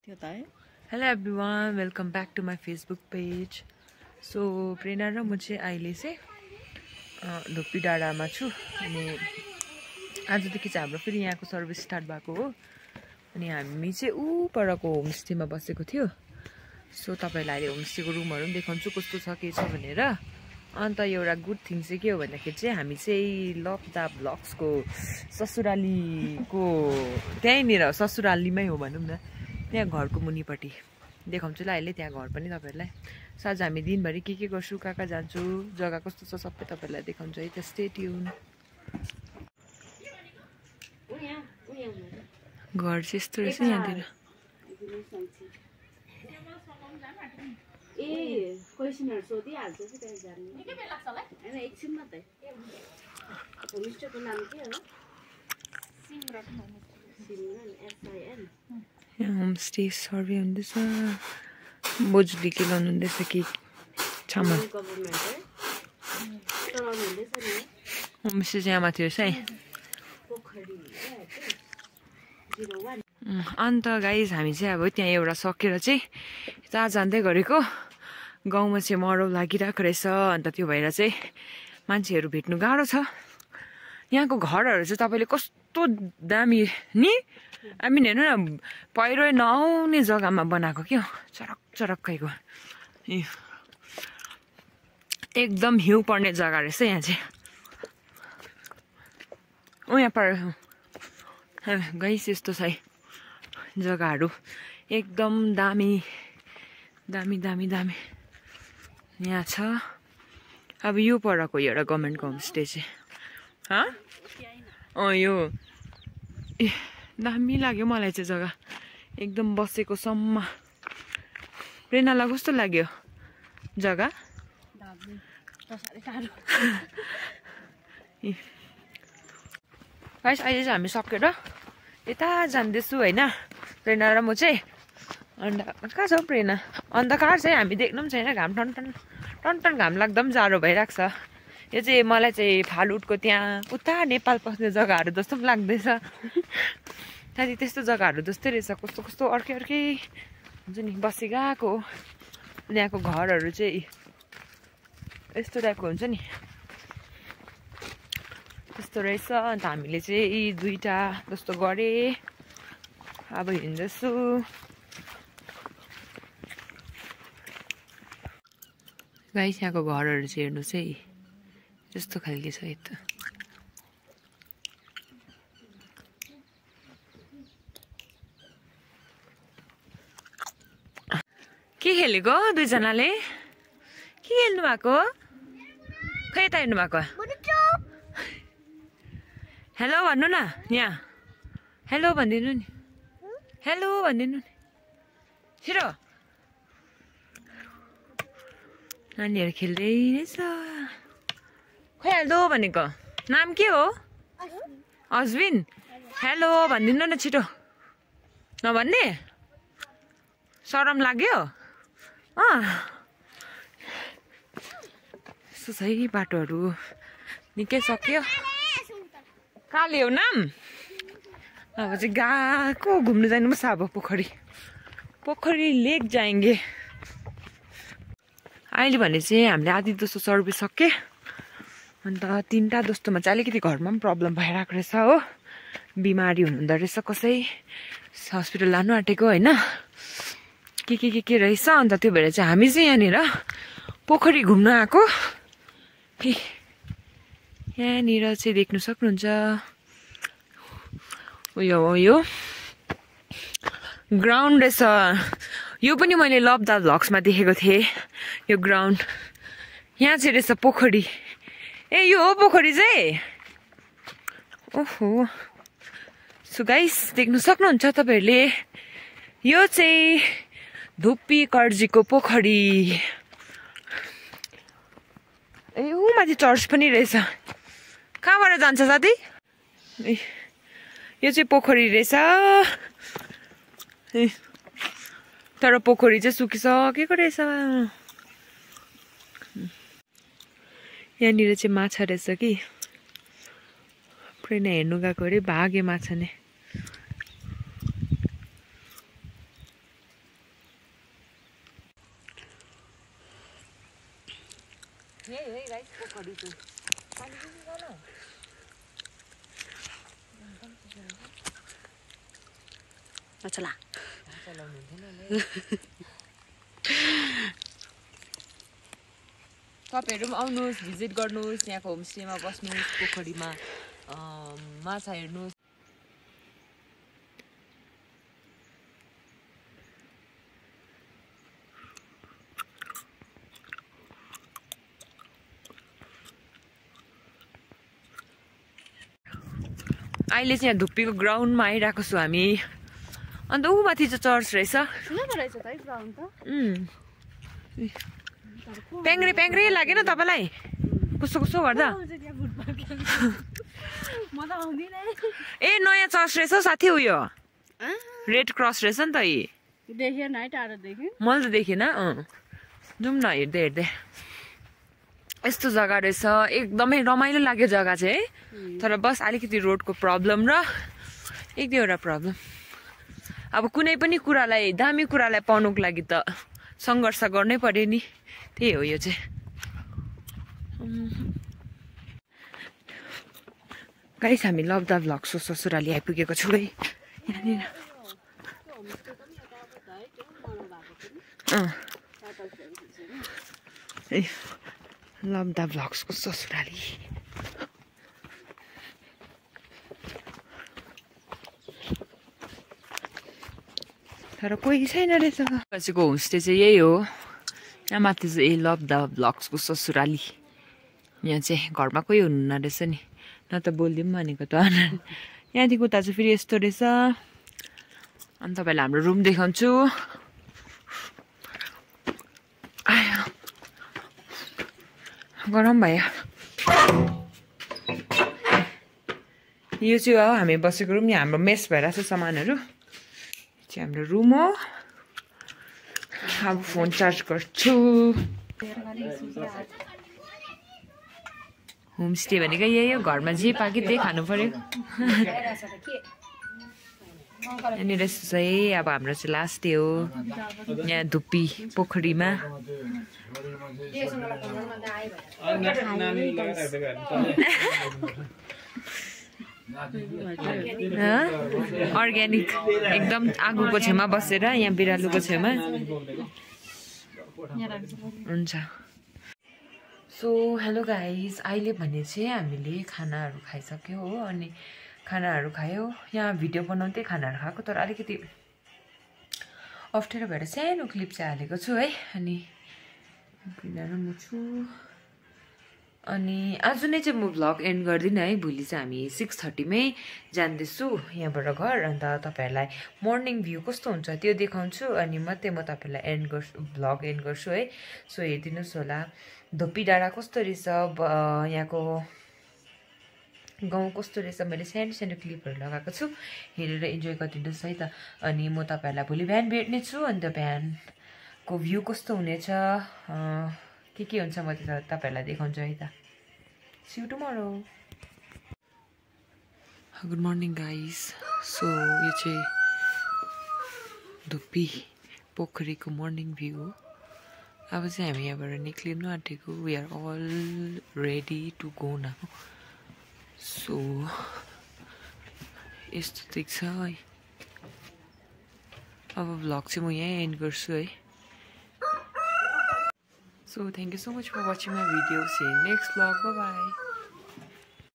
Hello everyone, welcome back to my Facebook page. So प्रेरणा र म चाहिँ अहिले चाहिँ धोपी डाँडामा छु अनि आजदेखि चाहिँ हाम्रो फेरि यहाँको सर्भिस स्टार्ट भएको हो अनि हामी चाहिँ ऊ परको होमस्टेमा बसेको थियो। सो तपाईहरुलाई अहिले होमस्टेको रुमहरु पनि देखाउँछु कस्तो छ के छ भनेर। अन्त एउटा गुड थिङ चाहिँ के हो भन्दाखेरि चाहिँ हामी चाहिँ लभदा ब्लग्सको ससुरालीको त्यहीँनिर ससुरालीमै हो भनौँ न, त्यहाँ घरको मुनिपट्टि देखाउँछु ल अहिले त्यहाँ घर पनि तपाईहरुलाई। साझ हामी दिनभरि के गर्छु कहाँ कहाँ जान्छु जग्गा कस्तो छ सबै तपाईहरुलाई देखाउँछु है त, स्टे ट्युन। घर चाहिँ यस्तो रहेछ यहाँतिर। क्वेशनहरु सोधिहाल्छ कि त्यहाँ जान्ने के बेला छ हैन एकछिन मात्रै। होमस्टेको नाम के हो? सिमरन SIN। यहाँ होमस्टे सर्वे हुँदैछ, बोजूले के गर्नु हुँदैछ कि सामान गभर्नमेन्ट है चलाउनु हुँदैछ नि। होमस्टे चाहिँ यहाँ माथि रहेछ है। पोखरी 01। अन्त गाइज हामी चाहिँ अब त्यहाँ एउटा सकेर चाहिँ यता जाँदै गरेको। गाउँमा चाहिँ मरौ लागिरहेको रहेछ, अन्त त्यो भएर चाहिँ मान्छेहरू भेट्नु गाह्रो छ। यहाँको घरहरू चाहिँ तपाईँले कस्तो दामी नि, हामी हेर्नु न पहिरो नआउने जग्गामा बनाएको क्या, चरक चरक्कैको एकदम हिउँ पर्ने जग्गा रहेछ यहाँ चाहिँ। यहाँ पर गाइस यस्तो छ है जग्गाहरू, एकदम दामी दामी दामी दामी यहाँ छ। अब यो परको एउटा गभर्मेन्टको होमस्टे चाहिँ यो दामी लाग्यो मलाई चाहिँ जग्गा, एकदम बसेको सम्म। प्रेरणालाई कस्तो लाग्यो जग्गा? गाइस अहिले चाहिँ हामी सकेर यता जाँदैछु होइन, प्रेरणा र म चाहिँ। अन्त कहाँ छ प्रेरणा? अन्धकार चाहिँ हामी देख्नु पनि छैन, घाम टन घाम लाग्दा पनि जाडो भइरहेको छ। यो चाहिँ मलाई चाहिँ फालुटको त्यहाँ उता नेपाल पस्ने जग्गाहरू जस्तो पनि लाग्दैछ। त्यहाँदेखि त्यस्तो जग्गाहरू जस्तै रहेछ, कस्तो कस्तो अर्कै अर्कै हुन्छ नि बसी गएको। यहाँको घरहरू चाहिँ यस्तो टाइपको हुन्छ नि, त्यस्तो रहेछ। अन्त हामीले चाहिँ दुईटा जस्तो गरे, अब हिँड्दैछु। गाइस यहाँको घरहरू चाहिँ हेर्नु चाहिँ यस्तो खालके छ यता। के खेलेको दुईजनाले? के खेल्नु भएको? खै यता हेर्नु भएको? हेलो भन्नु न, यहाँ हेलो भनिदिनु नि, हेलो भनिदिनु नि छिटो। नानीहरू खेल्दै रहेछ। खै हेलो भनेको नाम के हो? अश्विन। हेलो भनिदिनु न छिटो, नभन्ने शरम लाग्यो? यस्तो छ है बाटोहरू, निकै सक्यो। कहाँ ल्याऊ नाम? अब चाहिँ गएको घुम्नु जानुपर्छ अब पोखरी लेक जाएंगे। अहिले भने चाहिँ हामीले आधी जस्तो सर्भिस सके, अन्त 3टा जस्तोमा चाहिँ अलिकति घरमा पनि प्रब्लम भइरहेको रहेछ हो, बिमारी हुनुहुँदो रहेछ कसै, हस्पिटल लानु आँटेको होइन, के रहेछ। अन्त त्यो भएर चाहिँ हामी चाहिँ यहाँनिर पोखरी घुम्न आएको। यहाँनिर चाहिँ देख्नु सक्नुहुन्छ यो ग्राउन्ड रहेछ। यो पनि मैले लभदा भ्लग्समा देखेको थिएँ यो ग्राउन्ड। यहाँ चाहिँ रहेछ पोखरी। ए यो हो पोखरी चाहिँ? ओहो। सो गाइस देख्नु सक्नुहुन्छ तपाईहरुले, यो चाहिँ धुप्पी कर्जीको पोखरी। ए ऊ माथि चर्च पनि रहेछ। कहाँबाट जान्छ साथी? यो चाहिँ पोखरी रहेछ। तर पोखरी चाहिँ सुकिसकेको रहेछ। यहाँनिर चाहिँ माछा रहेछ कि, प्रेरणा हेर्नु गएको अरे, भागे माछा नै। यही है गाइस पोखरी चाहिँ पानी चाहिँ गन नचला चलाउनु हुँदैन तपाईहरु पनि आउनुहोस् भिजिट गर्नुहोस् यहाँको होमस्टेमा बस्नुहोस् पोखरीमा माछा हेर्नुहोस् अहिले चाहिँ यहाँ धुप्पीको ग्राउन्डमा आइरहेको छु हामी अन्त ऊ माथि चाहिँ चर्च रहेछ प्याङ्ग्रे प्याङ्ग्रे लागेन तपाईँलाई कस्तो कस्तो गर्दा ए नयाँ चर्च रहेछ साथी उयो रेड क्रस रहेछ नि त मैले त देखेन जाउँ न हेर्दै हेर्दै यस्तो जग्गा रहेछ एकदमै रमाइलो लाग्यो जग्गा चाहिँ है तर बस अलिकति रोडको प्रब्लम र एक दुईवटा प्रब्लम अब कुनै पनि कुरालाई दामी कुरालाई पाउनुको लागि त सङ्घर्ष गर्नै पर्यो नि त्यही हो यो चाहिँ गाइस हामी लभदा भ्लग्सको ससुराली आइपुगेको छु है यहाँनिर लभदा भ्लग्सको ससुराली तर कोही छैन रहेछ बसेको होमस्टे चाहिँ यही हो यहाँ माथि चाहिँ लभदा भ्लग्सको ससुराली यहाँ चाहिँ घरमा कोही हुनुहुन्न रहेछ नि न त बोलिदिउँ भनेको त यहाँदेखि उता चाहिँ फेरि यस्तो रहेछ अनि तपाईँलाई हाम्रो रुम देखाउँछु गरम भयो यो चाहिँ हो हामी बसेको रुम यहाँ हाम्रो मेस भइरहेको छ सामानहरू चाहिँ हाम्रो रुम हो अब फोन चार्ज गर्छु होमस्टे भनेको यही हो घरमा जे पाक्यो त्यही खानु पर्यो यहाँनिर चाहिँ अब हाम्रो चाहिँ लास्ट डे हो यहाँ धुप्पी पोखरीमा अर्ग्यानिक एकदम आगोको छेउमा बसेर यहाँ बिरालोको छेउमा हुन्छ सो हेलो गाइज अहिले भने चाहिँ हामीले खानाहरू खाइसक्यो हो अनि खानाहरू खायो यहाँ भिडियो बनाउँदै खानाहरू खाएको तर अलिकति अप्ठ्यारो भएर सानो क्लिप चाहिँ हालेको छु है अनि म छु अनि आज नै चाहिँ म भ्लग एन्ड गर्दिनँ है भोलि चाहिँ हामी 6:30मै जाँदैछु यहाँबाट घर अन्त तपाईँहरूलाई मर्निङ भ्यू कस्तो हुन्छ त्यो देखाउँछु अनि मात्रै म तपाईँहरूलाई एन्ड गर्छु भ्लग एन्ड गर्छु है सो हेरिदिनुहोस् होला धोपी डाँडा कस्तो रहेछ यहाँको गाउँ कस्तो रहेछ मैले सानो सानो क्लिपहरू लगाएको छु हेरेर इन्जोय गरिदिनुहोस् है त अनि म तपाईँहरूलाई भोलि बिहान भेट्ने छु अन्त बिहानको भ्यू कस्तो हुनेछ के हुन्छ म तपाईँहरूलाई देखाउँछु है त see you tomorrow good morning guys so यो चाहिँ धुप्पी पोखरीको मर्निङ भ्यू हो अब चाहिँ हामी यहाँबाट निक्लिनु आँटेको we are all ready to go now so यस्तो देख्छ है अब भ्लग चाहिँ म यहीँ एन्ड गर्छु है So thank you so much for watching my video. See you next vlog. Bye bye.